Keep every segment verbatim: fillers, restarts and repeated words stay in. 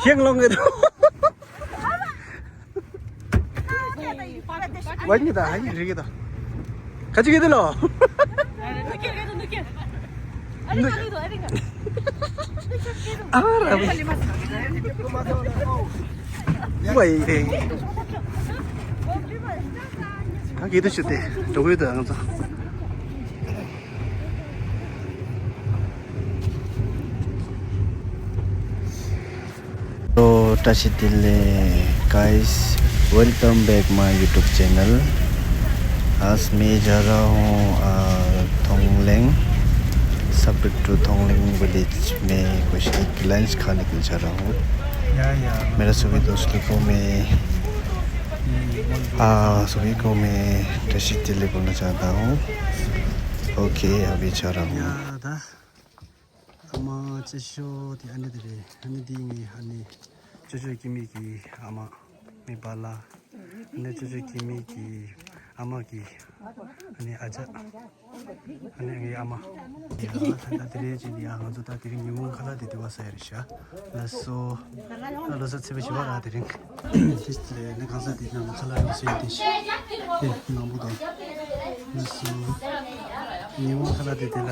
ཤེང་ལོང་གི་འདུག་ཝ་ཉི་ད་ཧ་ཡི་རི་གི་ད། ཁ་ཅིག་གི་འདི་ལོ། ཨ་ར་བི། ཝ་ཡི། ད་གི་ད་ཤུ་དེ་འགྲོ་གི་ད་ང་ཚོ། तो བཀྲ་ཤིས་བདེ་ལེགས། Guys, welcome back my YouTube channel. आज मैं जा रहा हूँ, आ, थोंगलेंग। Subject to थोंगलेंग village में कुछ एक लंच खाने के लिए जा रहा हूँ। मेरा सभी दोस्त लोगों को मैं, आ, सभी को मैं བཀྲ་ཤིས་བདེ་ལེགས बोलना चाहता हूँ। OK, अभी जा रहा हूँ। ཨ་མ་ཅི་ཤོ་དེ་ཨ་ནི་དེ་རེད། ཨ་ནི་དེ་ངའི་ཨ་ནི་ཅོ་ཅོ་སྐྱེ་མི་གི་ཨ་མ་ངའི་པཱ་ལགས། ཨ་ནི་ཅོ་ཅོ་སྐྱེ་མི་གི་ཨ་མ་གི་ཨ་ནི་ཨ་ཅག་ཨ་ནི་ངའི་ཨ་མ། ཡ་ད་ད་དེ་རེད་ཅེས་ཡ་ང་ཚོ་ད་དེ་རིང་ཉིན་གུང་ཁ་ལག་དེ་དེ་བ་ས་ཡ་རེད་ཤག་ལགས་སོ། ད་ལོ་གསར་ཚེས་པ་བཞི་པ་ར་དེ་རིང་། དེ་ནི་གང་ཟག་དེ་ནང་ཁ་ལག་རོགས་ཟེར་དེ་ཤག་དེ་ནང་པོ་དང་། ལགས་སོ། ཉིན་གུང་ཁ་ལག་དེ་དེ་ལ།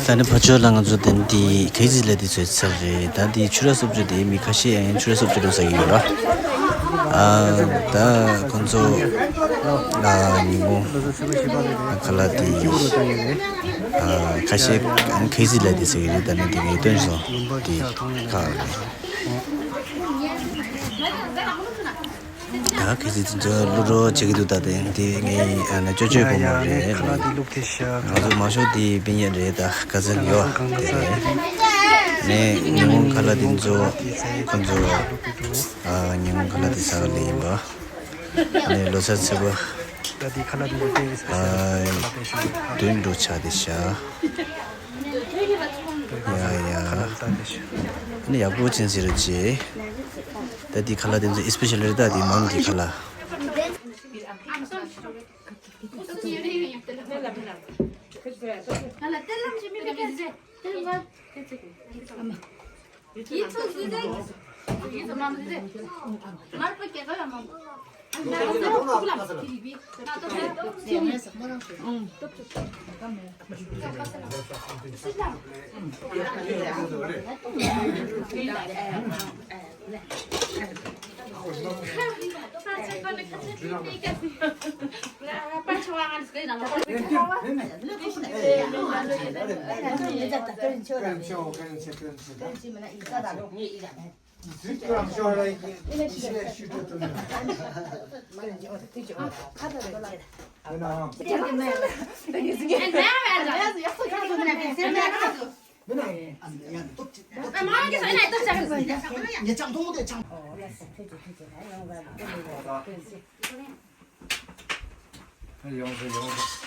ད་ནི་ཕ་ཆོས་ལ་ང་ཚོ་དེ་འདི་གེ་ཟི་ལ་འདི་ཚོའི་ཚར་རེད། ད་འདི་ཆུ་ར་སོབ་ཅོ་དེ་མི་ཁ་ཤས་ཡང་ཆུ་ར་སོབ་ཅོ་འདུག་ཟེར་གྱི་ཡོད་ར། ཨ་ད་ཁོང་ཚོ་ཨ་ཉིན་མོ་ཁ་ལག་དེ། ཨ་ཁ་ཤས་ཨ་ནི་ཁེ་ཟི་ལ་དེ་ཟེར་གྱི་རེད། ད་ནི་དེ་ངས་སྟོན་སོང་དེ་ཁག་རེད། ད་ཁེ་ཟི་དེ་ཚོ་བླུག་རོགས་བྱེད་ཀྱི་འདུག་ད་དེ་དེ་ངའི་ཨ་ནི་ཅོ་ཅོའི་བུ་མོ་རེད། ང་ཚོ་མང་ཤོས་དེ་སྤུན་ཉེ་རེད། ད་ཁ་སང་ཡོད་དེ་རེད། ནས་ཉིན་མོ་ཁ་ལག་དེ་ཚོ་ཁོ་ཚོ་ཨ་ཉིན་མོ་ཁ་ལག་དེ་ཟ་ག་ལེ་ཡིན་པ། ནས་ལོ་གསར་ཚེས་པ། ད་དེ་ཁ་ལག་དེ་ཚོ་སྟེང་གི་ས་ཆ་ཁ་ལག་དེ་ཤོད། དུད་འགྲོ་ཆ་དེ་ཤ། ཡ་ཡ། ཁ་ལག་ད་དེ་ཤ། ནི་ཡག་པོ་ཅན་ཟེར་ར་ཅེ། ད་དེ་ཁ་ལག་དེ་ཚོ་ཨི་སི་པེ་ཤལ་རེད། ད་དེ་མང་གི་ཁ་ལག་ཡོང་སོང་ཡོང་སོང་།